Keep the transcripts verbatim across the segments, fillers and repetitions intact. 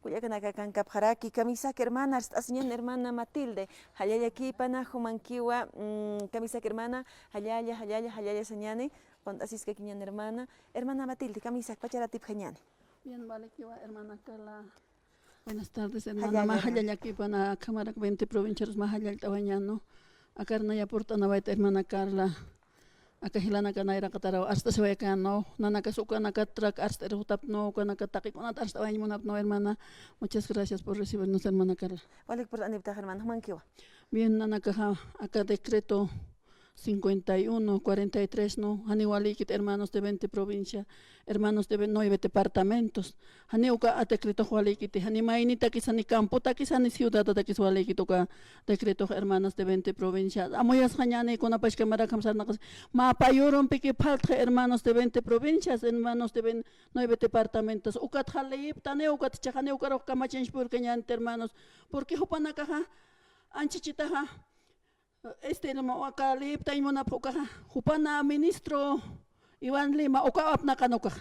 Kullakanaka kankapxaraki, kamisaki hermana, arst'asiñäni hermana Matilde, jallallakipana, jumankiwa, mm, kamisaki hermana, jallalla, jallalla, jallalla sañäni, qunt'asiskakiñäni hermana, hermana Matilde, kamisaki pacharatipxañäni. Bien, walikiwa, hermana Carla. Buenas tardes, hermana. Jallalla, mä hermana. Jallallakipana, akhamarak veinte provinciarus mä jallallt'awañäni, ¿no? Akar naya purt'anawayta, hermana Carla. Aka jilanaka nayraqataraw arst'asiwaykäni, ¿no? Nanakas ukanakatrak arst'ir jutapxi, ¿no? Ukanaka taqi kunat arst'awayañ munapxi, ¿no, hermana? Muchas gracias por recibirnos, hermana Carla. Walik purt'anipxta, hermana, jumankiwa. Bien, nanakaxa, aka decreto cincuenta y uno, cuarenta y tres, ¿no? Jani walïkiti hermanos de veinte provincia, hermanos de ve-, nueve departamentos. Jani uka a decretox walïkiti, jani maynitakis, jani campotakis, jani ciudadatakis walïkiti uka decretox, hermanos de veinte provincia. Amuyasxañäni, kunapachkamarak sarnaqas. Mä pay urumpiki phaltxi, hermanos de veinte provincias, hermanos de vein-, nueve departamentos. Ukatxa liyiptaniw, ukat jichhax jani ukarux kamachañs purkañäniti, hermanos. Porque jupanakaxa, anchhichhitaxa, este, hermano, aka liyiptañ munapxi ukaxa, jupana ministro Iván Lima, uka apnaqan ukaxa.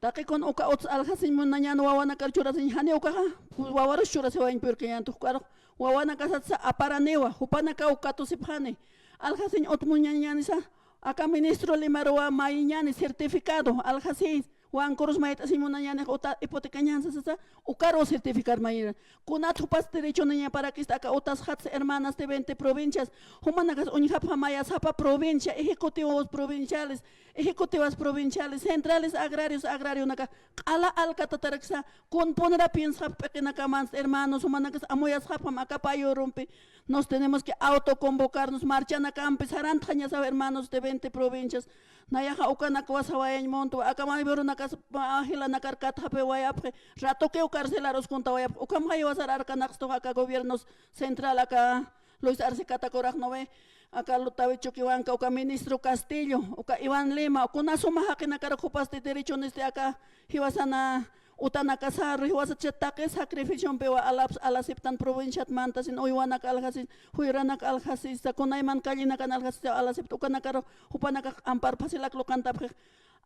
Taqi kun uka uts aljasiñ munañäni wawanakar churasiñ, jani ukaxa, wawarus churasiwayañ purkañänti, ukarux wawanakasatsa aparaniwa, jupanakaw katusipxani. Aljasiñ ut munañänisa, aka ministro Limaruwa mayiñäni certificado, aljasi, wankürus mayt'asiñ munañänix uta hipotecañän sasasa, ukaru certificar mayira. Kunat jupas derechoniñaparakista aka utasxatsa, hermanas de veinte provincias, jumanakas uñjapxam maya sapa provincia, ejecutivos provinciales, ejecutivas provinciales, centrales agrarios, agrarionaka, q'ala alkatataraksa, kunpunira piensxapxi p'iqinakamansa, hermanos, jumanakas amuyasxapxam aka pay urumpi, nos tenemos que autoconvocarnos, marchanakampi sarantxañasaw, hermanos de veinte provincias, nayaxa ukanakwa sawayañ muntwa, aka mayburunakas, ah, jilanakar katxapiwayapxi, ratukiw carcelar uskuntawayapxi, ukham jaywasar arkanaqstux aka gobiernos central, aka Luis Arce Catacora, ¿no ve? Aka Lutawi Chuquihuanca, uka ministro Castillo, uka Iván Lima, kuna suma jaqinakar jupasti derechonisti aka jiwasana utanakasaru, jiwasatsa taqi sacrificiompiwa alaps-, alasiptan provinciat mantasin, uywanak aljasis, juyranak aljasisa, kunayman callinakan aljasisa alasipta, ukanakaru jupanakax ampar phasilak luqantapxix.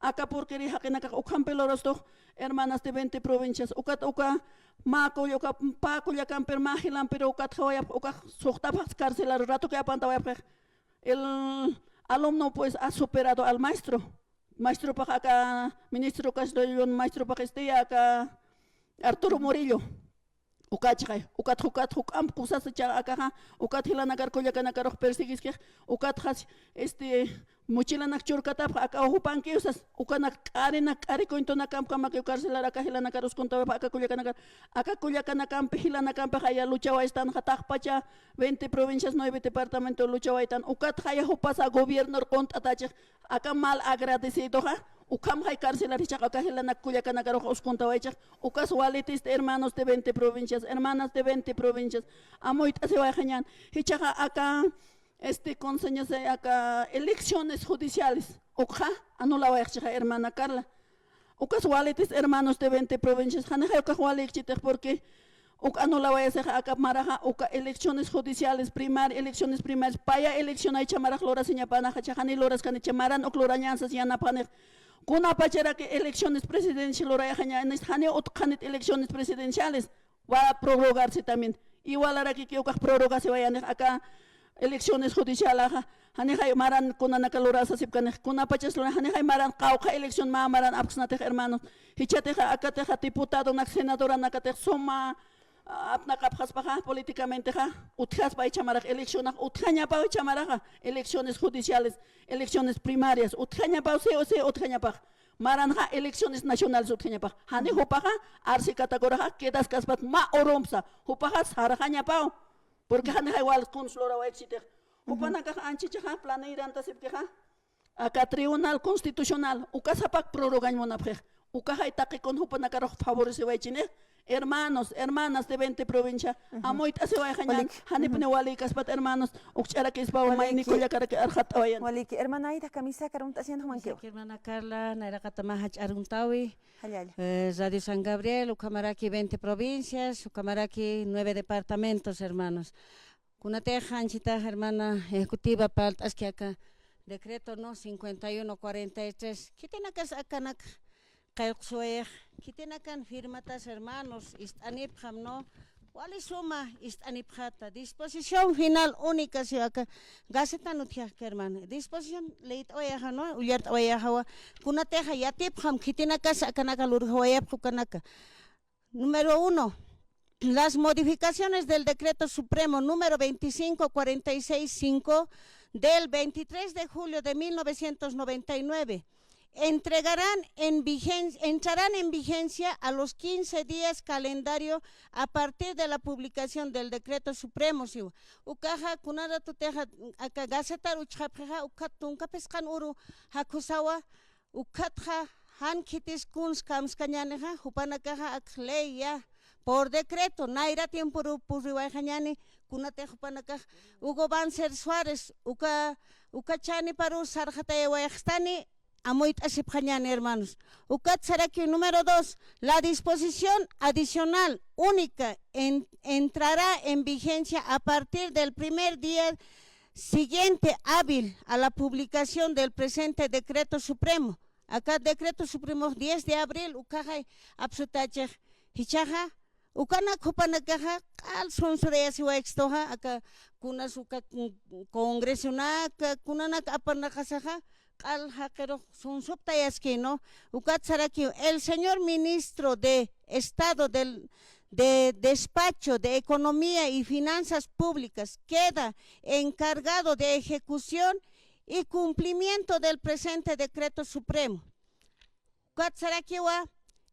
Aka porquería jaqinakax ukhampi lurastux, hermanas de veinte provincias, ukat uka mä kull-, uka pä kullakampir mä jilampir ukat jawayapx, ukax suxtapxax carcelar ratuki apantawayapxix. El alumno, pues, ha superado al maestro. Maestropax aka ministro Castellón, maestropax este, aka Arturo Murillo. Ukachxay, ukat, ukat, juk'amp kusasa cha akaxa, ukat jilanakar kullakanakarux persiguiskix, ukatxas, este, mochilanak churkatapxa, aka jupankiw sas, ukanak k'arinak, k'ari cuentonakamp kamakiw carcelar aka jilanakar uskuntawayapx aka kullakanakar, aka kullakanakampi, jilanakampixa aya luchawaystanxa, taqpacha veinte provincias, nueve departamento luchawaytan, ukatxa aya jupasa gobiernor qunt'atachix, aka mal agradecidoxa, ukhamxay carcelar jichhax aka jilanak kullakanakarux uskuntawaychix, ukas walitista hermanos de veinte provincias, hermanas de veinte provincias, amuyt'asiwayxañän, jichhaxa aka, este, conseñasa aka elecciones judiciales, ukxa anulawayxchixa hermana Carla. Ukas walitista hermanos de veinte provincias, janixay ukax walïkchitix, porque uk anulawayasixa aka maraxa, uka elecciones judiciales, primar-, elecciones primarias, paya eleccionay cha marax lurasiñapanaxa, cha jani luraskani, cha maran uk lurañän sas yanapxanix. Kunapacharaki elecciones presidenciales lurayxañänix, jani utjxanit elecciones presidenciales, va a prorrogarse también. Igualarakiki ukax prorrogasiwayanix aka elecciones judicialaxa, janixay maran kunanaka lurasasipkanix, kunapachas lura, janixay maran qawqha elección mä maran apksnatix, hermanos. Jichhatixa, akatixa, diputadonak, senadoranakatix suma, ah, apnaqapxaspaxa, políticamentexa, utjaspa jichha marax eleccionax, utjañapaw jichha maraxa, elecciones judiciales, elecciones primarias, utjañapaw, sí o sí, utjañapax. Maranxa elecciones nacionales utjañapax. Jani jupaxa, Arce Catacoraxa, quedaskaspat mä urumpsa, jupaxa sarxañapaw. Porque janixay wal kuns lurawaychitix. Jupanakax anchhichaxa, planiranta sipkixa, aka Tribunal Constitucional, uka sapak prorrogañ munapxix. Ukaxay taqi kun jupanakarux favorecewaychinix. Hermanos, hermanas de veinte provincia, amuyt'asiwayxañän, janipni walïkaspat, hermanos, ukch'arakispaw, mayni kullakaraki arxat'awayan. Waliki, hermana Aida, kamisakar uñt'asiñäni jumankiw. Kamisaki, hermana Carla, nayraqata mä jach'a aruntawi. Jallalla. Eh, Radio San Gabriel, ukhamaraki veinte provincias, ukhamaraki nueve departamentos, hermanos. Kunatix anchhita hermana ejecutiva parlt'aski aka decreto, ¿no? Cincuenta y uno cuarenta y tres. Khitinakas akanak Qillqsuwayax, khitinakan firmatas, hermanos, ist'anipxam, ¿no? Wali suma ist'anipxata. Disposición final única, si aka gacetan utjiaxki, hermano. Disposición leyt'awayaxa, ¿no? Ullart'awayaxawa. Kunatixa yatipxam, khitinakas akanaka lurjawayapxi ukanaka. Número uno, las modificaciones del Decreto Supremo número veinticinco cuarenta y seis cinco del veintitrés de julio de mil novecientos noventa y nueve entregarán en vigen-, entrarán en vigencia a los quince días calendario a partir de la publicación del Decreto Supremo, siwa. Ukaxa, kuna ratutixa, aka gacetar uchxapxixa, ukat tunka phisqan uru jakhusawa, ukatxa, jan khitis kuns kamskañänixa, jupanakaxa ak ley ya, por decreto, nayra tiemporu puriwayxañäni, kunatix jupanakax, Hugo Banzer Suárez, uka, uka chaniparu sarxatayawayxstani, amuyt'asipxañäni, hermanos. Ukat saraki número dos, la disposición adicional única en-, entrará en vigencia a partir del primer día siguiente hábil a la publicación del presente decreto supremo. Aka decreto supremo diez de abril ukaxay apsutachix. Jichhaxa, ukanak jupanakaxa, q'al sunsurayasiwaykistuxa, aka kunas uka con-, congresonak, kunanak apanakasaxa, q'al jaqirux sunsuptayaski, ¿no? Ukat saraki, el señor ministro de Estado del, de Despacho de Economía y Finanzas Públicas queda encargado de ejecución y cumplimiento del presente decreto supremo. Ukat sarakiwa,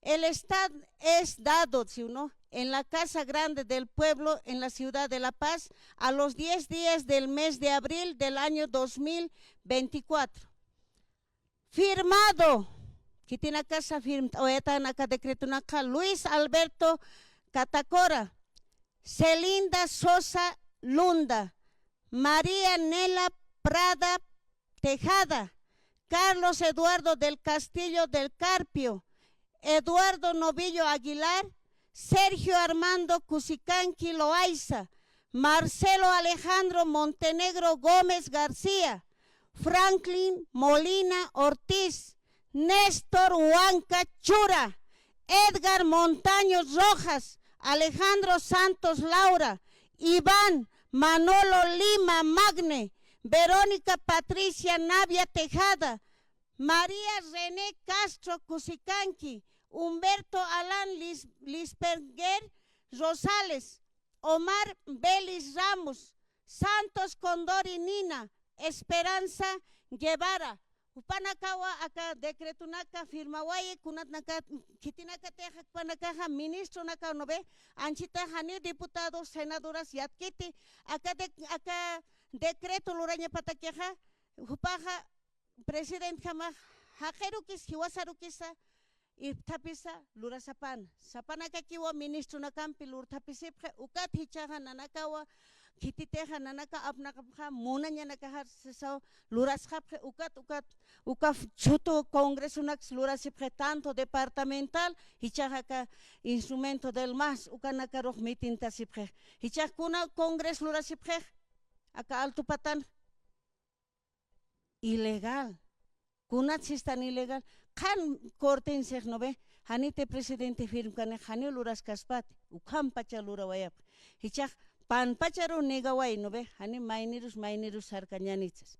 el Estado es dado, ¿sí o no? En la Casa Grande del Pueblo, en la ciudad de La Paz, a los diez días del mes de abril del año dos mil veinticuatro. Firmado, khitinakasa firmt'awayatan aka decretonaka, Luis Alberto Catacora, Celinda Sosa Lunda, María Nela Prada Tejada, Carlos Eduardo del Castillo del Carpio, Eduardo Novillo Aguilar, Sergio Armando Cusicanqui Loaiza, Marcelo Alejandro Montenegro Gómez García, Franklin Molina Ortiz, Néstor Huanca Chura, Edgar Montaño Rojas, Alejandro Santos Laura, Iván Manolo Lima Magne, Verónica Patricia Navia Tejada, María René Castro Cusicanqui, Humberto Alan Lis-, Lisperger Rosales, Omar Vélez Ramos, Santos Condori Nina, Esperanza Guevara. Jupanakawa aka decretonaka firmawayi, kunatnaka, khitinakatixa jupanakaxa ministronaka, ¿no ve? Anchhita jani diputados, senadoras yatkiti, aka de-, aka decreto lurañapatakixa, jupaxa presidentjamax jaqirukis, jiwasarukisa, irpthapisa lurasapan. Sapanakakiwa ministronakampi lurthapisipxi, ukat jichhaxa nanakawa, khititixa nanaka apnaqapxa, munañanakaxar sisaw lurasxapxi, ukat, ukat, uka f-, chutu congresonaks lurasipxi, tanto departamental, jichhaxa aka instrumento del mas, ukanakarux mitintasipxi. Jichhax kuna congreso lurasipxi, aka Alto Patán, ilegal. Kunat sistan ilegal. Qhan corten six, ¿no ve? Janiti presidente firmkani, janiw luraskaspati. Ukhampacha lurawayapxi. Jichhax panpacharu negaway, ¿no ve? Jani maynirus, maynirus sarkañänichas.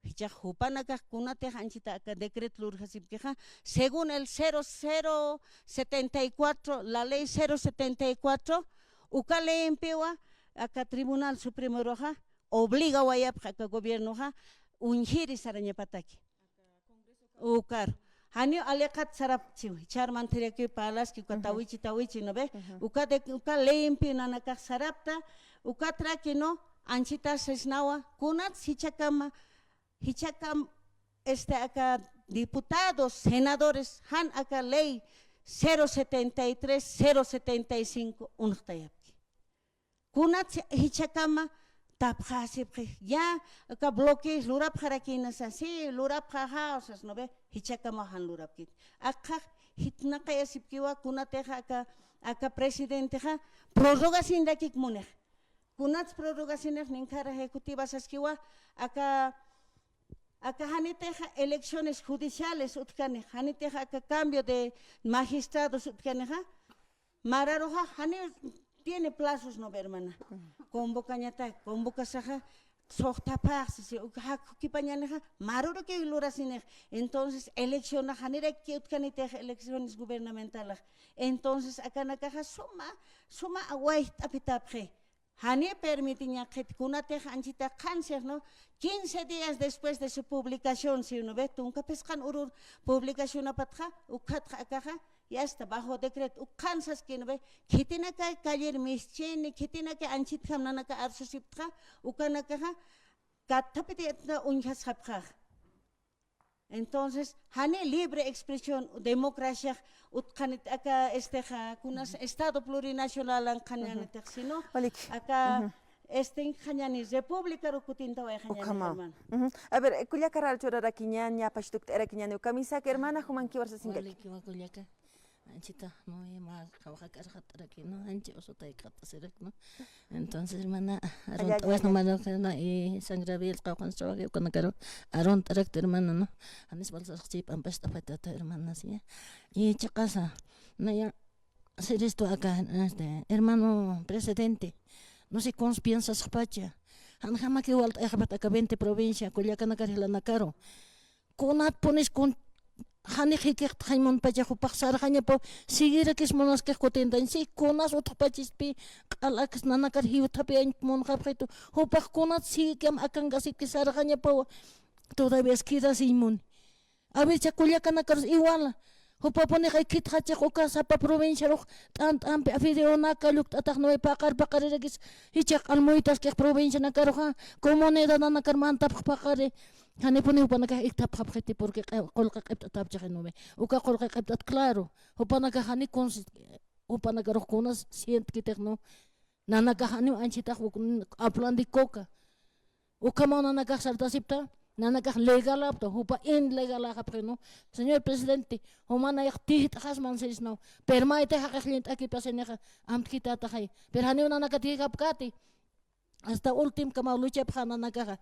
Jichhax jupanakax kunatix anchhita aka decreto lurjasipkixa, según el cero cero setenta y cuatro, la ley cero setenta y cuatro, uka leyimpiwa aka Tribunal Supremoruxa, obligawayapxi aka gobiernoxa uñjiri sarañapataki. Ukar. Janiw aliqat sarapchiw, jichhar manthirakiw parlaski, uka tawichi, tawichi, ¿no ve? Uka de, uka leyimpi nanakax sarapta, ukatraki, ¿no? Anchhita sisnawa, kunat jichhakama, jichhakam, este, aka diputados, senadores, jan aka ley cero setenta y tres, cero setenta y cinco, unxtayapki. Kunat jichhakama tapxasipxi, ya, aka bloque lurapxarakïnasa, sí, lurapxaxa, o sea, ¿no ve? Jichhakama jan lurapkit. Akxax jitnaqayasipkiwa kunatixa aka, aka presidentexa prorrogasinrakik munix. Kunats prorrogasinix ninkhar ejecutiva saskiwa, aka aka janitixa elecciones judiciales utjkani, janitixa aka cambio de magistrados utjkanixa, mararuxa jani tiene plazos, ¿no ve, hermana? Convocañatak, convocasaxa, suxtapxax, sisi, uk jak jukipañanixa, marurukiw lurasinix. Entonces, eleccionax janiraki utjkanitix elecciones gubernamentalax. Entonces, akanakaxa suma, suma wayt'apitapxi. Jani permitiñaxit kunatix anchhita qhansix, ¿no? Quince días después de su publicación, ¿sí, no ve? Tunka phisqan urur publicacionapatxa, ukhatxa akaxa, ya está, bajo decreto, uk qhan saskini, ¿no ve? Khitinaka callir mischini, khitinaka anchhitjam nanaka arsasiptxa, ukanakaxa, kathapititna uñjasxapxax. Entonces, jani libre expresión, democracia, utqanit aka, este, ja, kunas Estado plurinacional anqañanitix, sino aka, este, jañani república rukutintaway jañani, hermano. A ver, eh, kullaka rarchurarakiñan, ña pashtukt'arakiñan, uka kamisaki, hermana, jumankiwa arsasinkaki. Walikiwa kullaka. Anchita, no, ima, qawqha k'arqat'araki, no, anchi usutay qat'asirak, no. Entonces, hermana, arunt'awasna, hermana, y San Gabriel qawqhansa trabajé, ukanakaru arunt'arakta, hermana, no. Janis balsas chip ampast'apatata, hermana, sí. Y chiqasa, naya, siristu aka, este, hermano presidente, no sé cómo piensas, pacha. Janjamaki walt'ayxapat aka veinte provincia, kullakanakar jilanakaru. Kunatpunis kun, janix jikiqtxañ munpacha, jupax sarxañapaw, siguirakis munaskix kutintañ, si kunas utxpachispi, q'alakis nanakar jiwthapiyañ munxapxitu, jupax kunat sigikiam akankasipki sarxañapaw, todavía quedasiñ muni. A ver, cha kullakanakarus iguala, jupapunix ikhitxachix uka sapa provinciarux t'ant'ampi afideonaka llukt'atax nuwi paqar paqarirakis, jichhax almuytaskix provincianakaruxa, comunidad nanakar mantapx paqari, Janipuni jupanakax ikthapxapxiti, porque q'e-, qullqi q'ipt'atapchixi, ¿no ve? Uka qullqi q'ipt'at, claro. Jupanakax jani kunsi, jupanakarux kunas sientkitix, ¿no? Nanakax janiw anchitax uk-, aplan de coca. Ukhamaw nanakax sartasipta, nanakax legalapta, jupa ilegalaxapxi, ¿no? Señor presidente, jumanayax tijt'xasman siris, ¿no? Pero maytix jaqix llint'akipasinixa, amtkitataxay. Pero janiw nanakat jikapkati. Hasta últimkamaw luchapxa nanakaxa.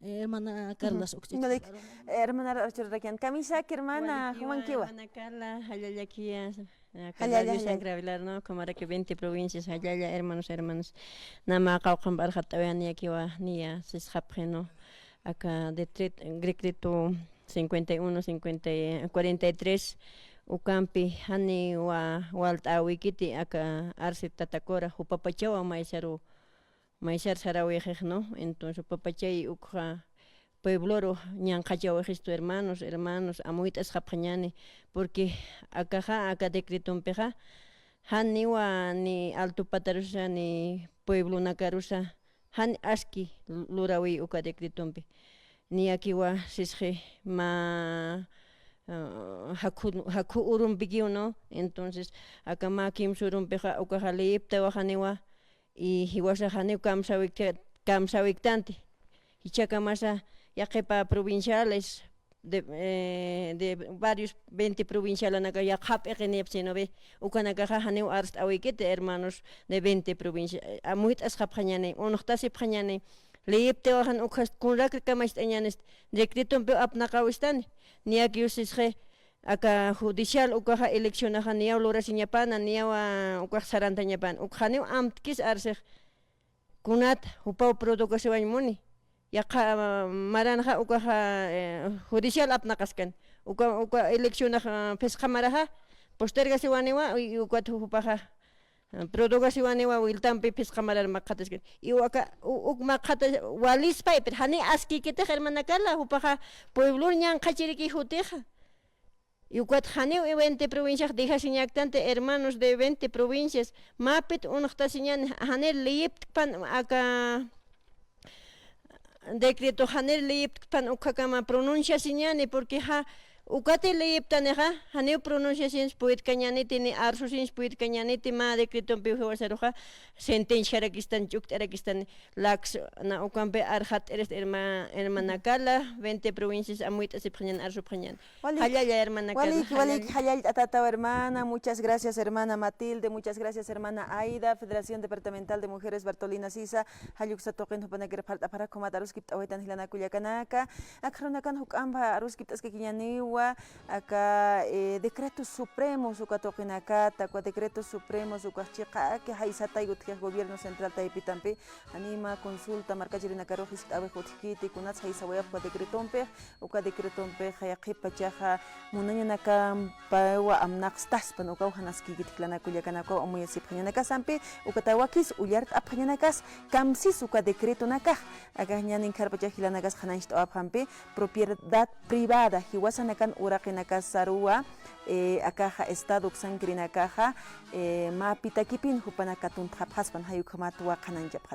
Eh, hermana Carla, ujú. Sukch'ita. Hermana Rachel Rakian. Kamisaki, hermana, walikiwa, jumankiwa. Hermana Carla, jallallakiya, eh, jallalla, San Gabriel, ¿no? Kumaraki veinte provincias, jallalla, hermanos, hermanas. Nama qawqhamp arxat'awiya niyakiwa, niya sisxapxi, ¿no? Aka decret-, decreto cincuenta y uno, cincuenta y, cuarenta y tres, ukampi, janiwa walt'awikiti, aka arsi tatakura, jupapachawa maysaru, maysar sarawixix, ¿no? Entonces, papachay ukxa puebloru ñanqhachawixistu, hermanos, hermanos, amuyt'asxapxañani, porque akaxa, aka decretompixa, janiwa ni Alto Patarusa, ni pueblonakarusa, jan aski lu-, lurawi uka decretompi. Niyakiwa sisxi mä, ah, jakhu, jakhu urumpikiw, ¿no? Entonces, aka mä kimsa urumpixa, ukaxa leyiptawa janiwa, y jiwasax janiw kamsawikta-, kamsawiktanti. Jichhakamasa yaqhipa provinciales de, eh, de varios veinte provincialanaka yaqha jap'iqinipxi, ¿no ve? Ukanakaxa janiw arst'awikiti, hermanos de veinte provincia, eh, amuyt'asxapxañani, unuxtasipxañani, leyiptiwa jan ukxast kunrakr kamacht'añanist, decretompiw apnaqawistani, niyakiw sisxi, aka judicial ukaxa eleccionaxa niyaw lurasiñapana, niyaw, ah, ukax sarantañapana, uk janiw amtkis arsix, kunat jupaw produciwañ muni. Yaqha, ah, maranxa ukaxa, eh, judicial apnaqaskan. Uka, uka eleccionax, ah, phisqa maraxa postergasiwaniwa, y ukat jupaxa, ah, produciwaniwa wiltampi phisqa marar maqhataskan. Y uka, u-, uk maqhata walispay, pero jani askikitix, hermana Carla, jupaxa pueblor ñanqhachiriki jutixa. Y ukat janiw y veinte provinciax dejasiñaktanti, hermanos de veinte provincias, mapit unuxtasiñani, janir leyiptkpan aka decreto, janir leyiptkpan ukhakama pronunciasiñani, porque ja, Ukati leyiptanixa, janiw pronunciaciones puytkañäniti, ni arsusiñas puytkañäniti, mä decretompiw jiwasaruxa sentenciarakistani, ch'ukt'arakistani, laksna ukampi arxat'irist herma-, hermana Carla, veinte provincias amuyt'asipxañän, arsupxañän. Walik, jallalla, hermana Carla, walik, walik, jallalla. Jallallt'atataw, hermana. Muchas gracias, hermana Matilde. Muchas gracias, hermana Aida, Federación Departamental de Mujeres Bartolina Sisa. Jall uksa tuqin jupanakir phart'apxarak jumat aruskipt'awaytan jilanaka kullakanaka. Akxarunakan juk'ampa aruskipt'askakiñäniwa, aka, eh, decretos supremos uka tuqinakata, uka decretos supremos ukax chiqaki jaysatay utjix gobierno central taypitampi, janima consulta markachirinakaruw jiskt'awix utjkiti, kunats jaysawayapxi uka decretompix, uka decretompix yaqhip pachaxa munañanakampawa amnaqstaspan, ukaw janaskïkiti jilanaka kullakanaka, amuyasipxañanakasampi, uka tawakis ullart'apxañanakas, kamsis uka decretonakax, akax ñan inkhar pachax jilanakas qhanañcht'awapxampi, propiedad privada, jiwasanakan uraqinakasaruwa, eh, akaxa Estado uksankirinakaxa, eh, mä pitakipin jupanak katuntxapxaspan, jay ukhamatwa qhanañchapxaspan.